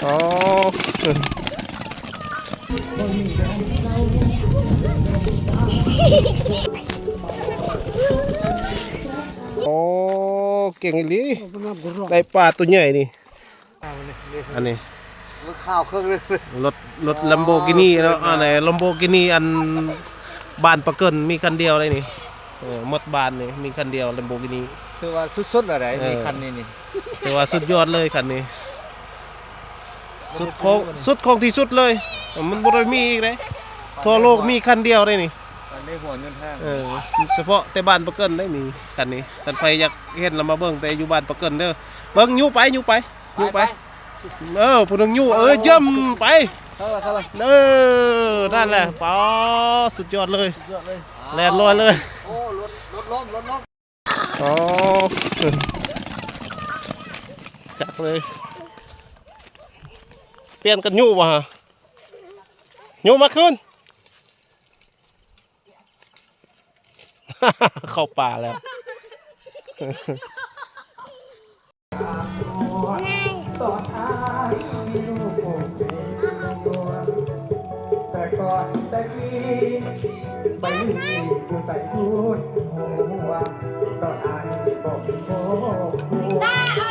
ອໍ ໂອ້ ເກັ່ງອີ່ຫຼີ ໄດ້ປາຕົວໃຫຍ່ນີ້. ອັນນີ້ ລົດຂາວເຄິ່ງໜຶ່ງ ລົດ ລົດ ອໍ ລັມໂບກິນີເນາະ ອັນນີ້ ລັມໂບກິນີ ອັນບ້ານປາເກີນມີຄັນດຽວເດ້ນີ້. ເອີ ໝົດບ້ານນີ້ມີຄັນດຽວ ລັມໂບກິນີ ຖືວ່າສຸດໆແລ້ວໃດ໋ ເອີ ມີຄັນນີ້ນີ້ ຖືວ່າສຸດຍອດເລີຍຄັນນີ້ ສຸດຂອງ ສຸດຂອງທີ່ສຸດເລີຍ ມັນບໍ່ໄດ້ມີອີກເດ້ ທົ່ວໂລກມີຄັນດຽວເດ້ນີ້ ອັນນີ້ຫົວຍົນຫ້າງ ເອີ ສະເພາະແຕ່ບ້ານປາເກີນໄດ້ນີ້ ຄັນນີ້ ຄັນໃຜຢາກເຫັນລະມາເບິ່ງແຕ່ຢູ່ບ້ານປາເກີນເດີ ເບິ່ງ ຍູ້ໄປ ຍູ້ໄປ ຍູ້ໄປ ໄປ ເອີ ຜູ້ໜຶ່ງຍູ້ ເອີ ເຢີ້ມໄປ ເຂົ້າລະ ເຂົ້າລະ ເອີ ນັ້ນແຫຼະ ປາ ສຸດຍອດເລີຍ ສຸດຍອດເລີຍ ແລ່ນລອຍເລີຍ ໂອ້ ລົດ ລົດລົ້ມ ລົດລົ້ມ ອໍ ຈັກເລີຍ ປ່ຽນກັນຍູ້ບໍ່ຫະ ຍູ້ມາຄືນ ເຂົ້າປ່າແລ້ວ.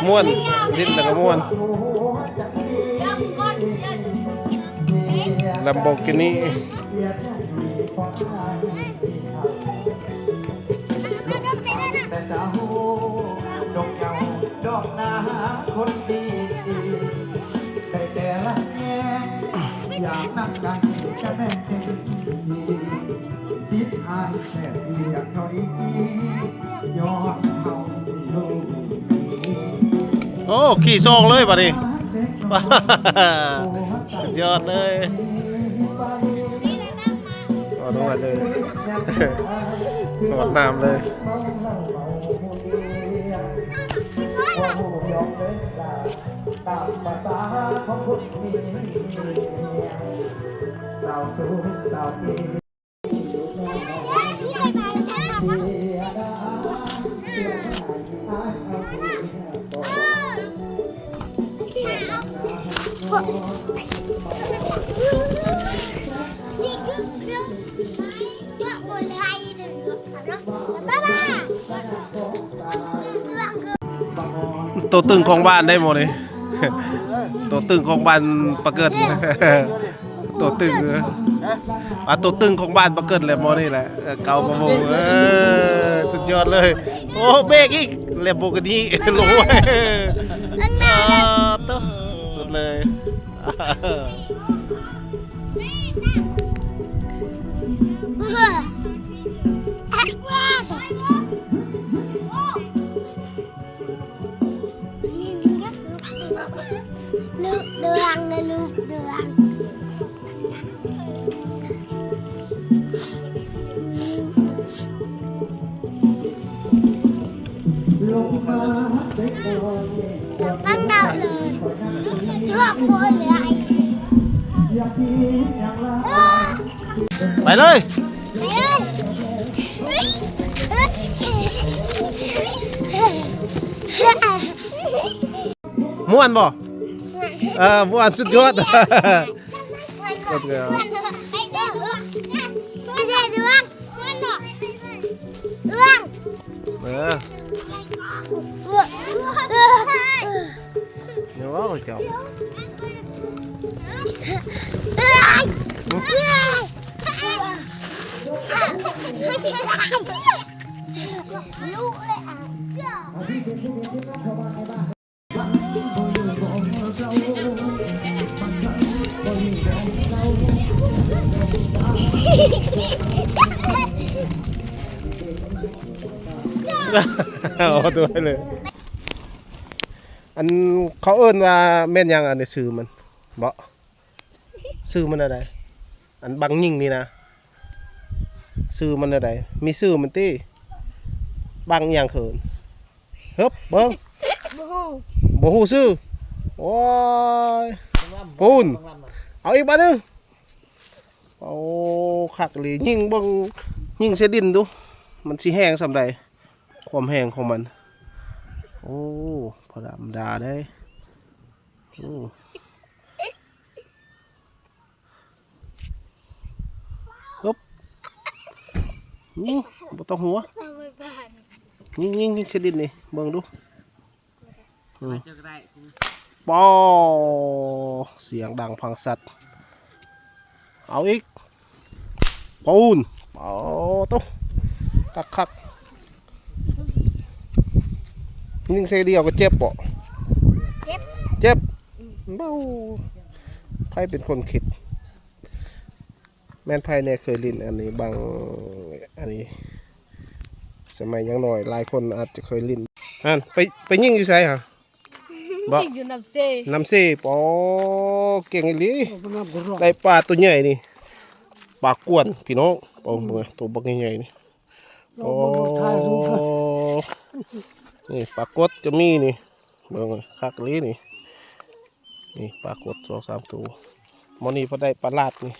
ມ່ວນ ຫຼິ້ນແລ້ວກໍມ່ວນ ລັມໂບກິນີ. ໂອ້ ຂີ່ສອງເລີຍບາດນີ້ ສຸດຍອດເລີຍ ຮອດນ້ຳເລີຍ ຮອດນ້ຳເລີຍ. ໂຕຕຶງຂອງບ້ານໄດ້ໝົດນີ້ ໂຕຕຶງຂອງບ້ານປາເກີດ ໂຕຕຶງ ເອີ ອ່າ ໂຕຕຶງຂອງບ້ານປາເກີດແຫຼະໝໍນີ້ແຫຼະ ເອີ ເກົ່າກວ່າໝູ່ ເອີ ສຸດຍອດເລີຍ ໂອ້ ເບກອີກ ແລມໂບກິນີ ລົງ ເອີ ໂຕ ສຸດເລີຍ. ລູກດວງ ລູກດວງ ບັງດາວເລີຍ ທົ່ວໂຄເລີຍ ໄປເລີຍ. ມ່ວນບໍ່? ເອີ ມ່ວນ ສຸດຍອດ ສຸດຍອດ. ເອີ ແນວເວົ້າເຈົ້າ ເອົາຕົວເລີຍ. ອັນເຂົາເອີ້ນວ່າແມ່ນຫຍັງ ອັນນີ້ຊື່ມັນເບາະ? ຊື່ມັນແນວໃດ? ອັນບັງຍິງນີ້ນະ ຊື່ມັນແນວໃດ? ມີຊື່ມັນຕິ? ບັງອີ່ຫຍັງເຂີນ? ເຮີບ ເບິ່ງ ບໍ່ຮູ້ ບໍ່ຮູ້ຊື່. ໂອ້ຍ ປູນ ເອົາອີກບາດໜຶ່ງ. ໂອ້ ຄັກອີ່ຫຼີ ຍິງເບິ່ງ ຍິງໃສ່ດິນດູ ມັນຊິແຮງສ່ຳໃດ ຄວາມແຮງຂອງມັນ. ໂອ້ ບໍ່ທຳມະດາເດ້. ໂອ້ ຍິງ ບໍ່ຕ້ອງຫົວ. ຍິງ ຍິງ ຍິງໃສ່ດິນນີ້ ເບິ່ງດູ. ອືມ ປໍ ສຽງດັງຟັງຊັດ. ເອົາອີກ ປູນ. ໂອ້ ໂຕ ຄັກໆ. ຍິງໃສ່ດຽວກໍເຈັບບໍ່? ເຈັບ ເຈັບ. ເບົາ ໃຜເປັນຄົນຄິດ? ແມ່ນໃຜແດ່ເຄີຍຫຼິ້ນອັນນີ້ ບັງອັນນີ້ ສະໄໝຍັງນ້ອຍ ຫຼາຍຄົນອາດຈະເຄີຍຫຼິ້ນ. ຫັ້ນ ໄປ ໄປຍິງຢູ່ໃສຫະ? ບໍ່ ຍິງຢູ່ນ້ຳເຊ ນ້ຳເຊ. ໂອ້ ເກັ່ງອີ່ຫຼີ ໂອ້ ນ້ຳກໍຮ້ອນ ໄດ້ປາຕົວໃຫຍ່ນີ້ ປາກວນພີ່ນ້ອງ. ໂອ້ ເບິ່ງໂຕບັກໃຫຍ່ໆນີ້. ໂອ້ ນີ້ປາກົດກໍມີນີ້ ເບິ່ງຄັກອີ່ຫຼີນີ້. ນີ້ປາກົດສອງສາມໂຕ. ໝໍນີ້ພໍໄດ້ປາຫຼາດນີ້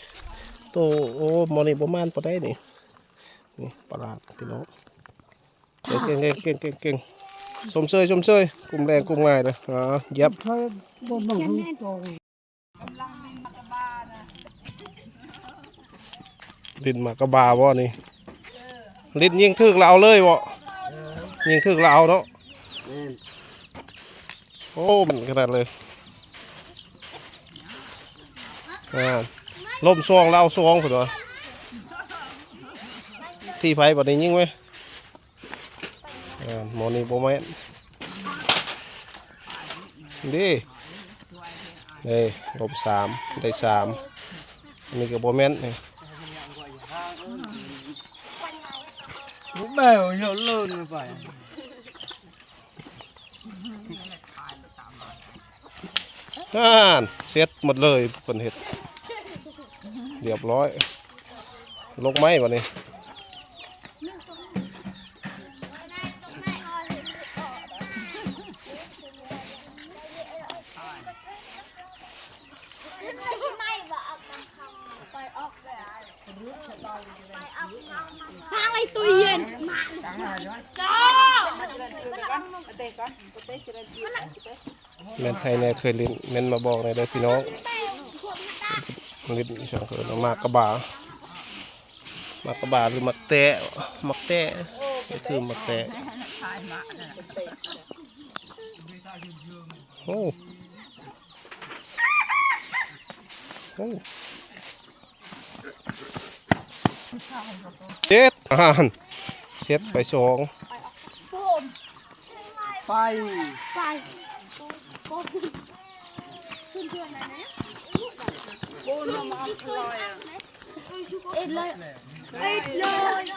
ໂຕ. ໂອ້ ໝໍນີ້ບໍ່ໝານປານໃດນີ້. ນີ້ປາຫຼາດພີ່ນ້ອງ. ເກັ່ງໆໆໆ ຊົມເຊີຍ ຊົມເຊີຍ. ກຸ້ມແລງກຸ້ມງ່າຍເດີ. ອ່າ ຢຽບ. ຫຼິ້ນໝາກກະບາບໍ່ນີ້? ຫຼິ້ນຍິງຖືກແລ້ວເອົາເລີຍບໍ່? ຍິງຖືກແລ້ວເອົາເນາະ. ແມ່ນ. ໂອ້ ມັນຂະໜາດເລີຍ. ອ່າ ລົ້ມສອງແລ້ວເອົາສອງພຸ້ນວ່າ. ທີ່ໃຜບັດນີ້ຍິງເວີຍ. ອ່າ ໝໍນີ້ບໍ່ແມ່ນເດ້. ເດ້ ລົບສາມ ໄດ້ສາມ. ອັນນີ້ກໍບໍ່ແມ່ນນີ້. ແມ່ນເລີຍໄປ. ນັ້ນ ເສັດໝົດເລີຍ ເພິ່ນເຮັດ ລຽບຮ້ອຍ. ລົງໄມ້ບັດນີ້. ແມ່ນໃຜແດ່ເຄີຍຫຼິ້ນ ເມັ້ນມາບອກແດ່ເດີພີ່ນ້ອງ. ຫຼິ້ນອີ່ຫຍັງເອີ້ນວ່າໝາກກະບາ ໝາກກະບາ ຫຼື ໝາກແຕະ ໝາກແຕະ ຄືໝາກແຕະ. ໂອ້ ໂອ້ ເຈັດ ອ່ານ ເສັດໄປສອງ. ໄປ ໄປ ເອັດເລີຍ ເອັດເລີຍ.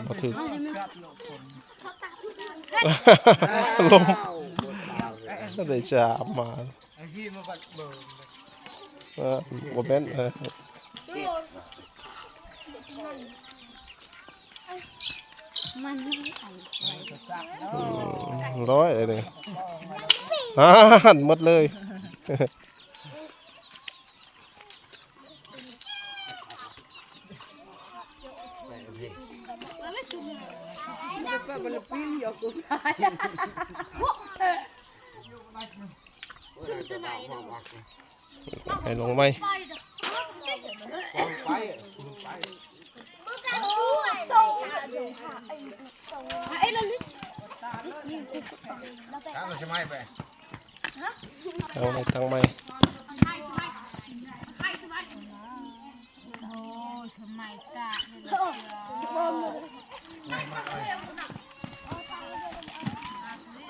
ບໍ່ຖືກ ລົມ ໄດ້ສາມມາ. ເອີ ບໍ່ແມ່ນ ເອີ ມັນ ອືມ ຮ້ອຍເລີຍ ອ່ານ ໝົດເລີຍ. ໃຫ້ລົງໄມ້ ເອົາໄມ້ ຕັ້ງໄມ້.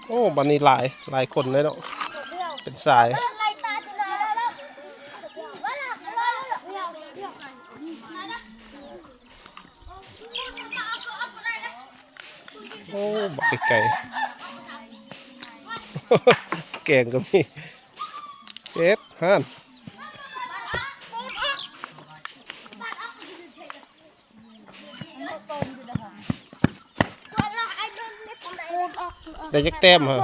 ໂອ້ ບັດນີ້ຫຼາຍ ຫຼາຍຄົນເລີຍເນາະ ເປັນສາຍ. ໂອ້ ບັກໄກໆ ແກງກໍມີ. ເຈັດ ຫັ້ນ ໄດ້ຈັກແຕ້ມຫະ?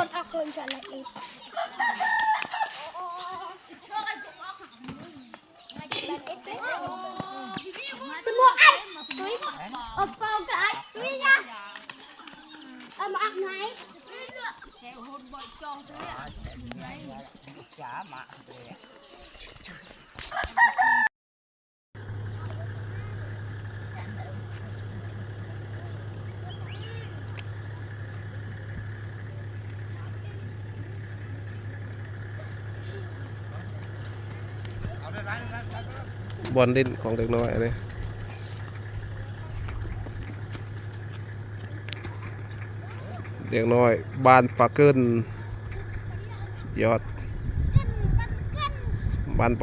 ຈາມາເດ. ບ່ອນຫຼິ້ນຂອງເດັກນ້ອຍອັນນີ້ ເດັກນ້ອຍບ້ານປາເກີນ ສຸດຍອດ ບ້ານປາ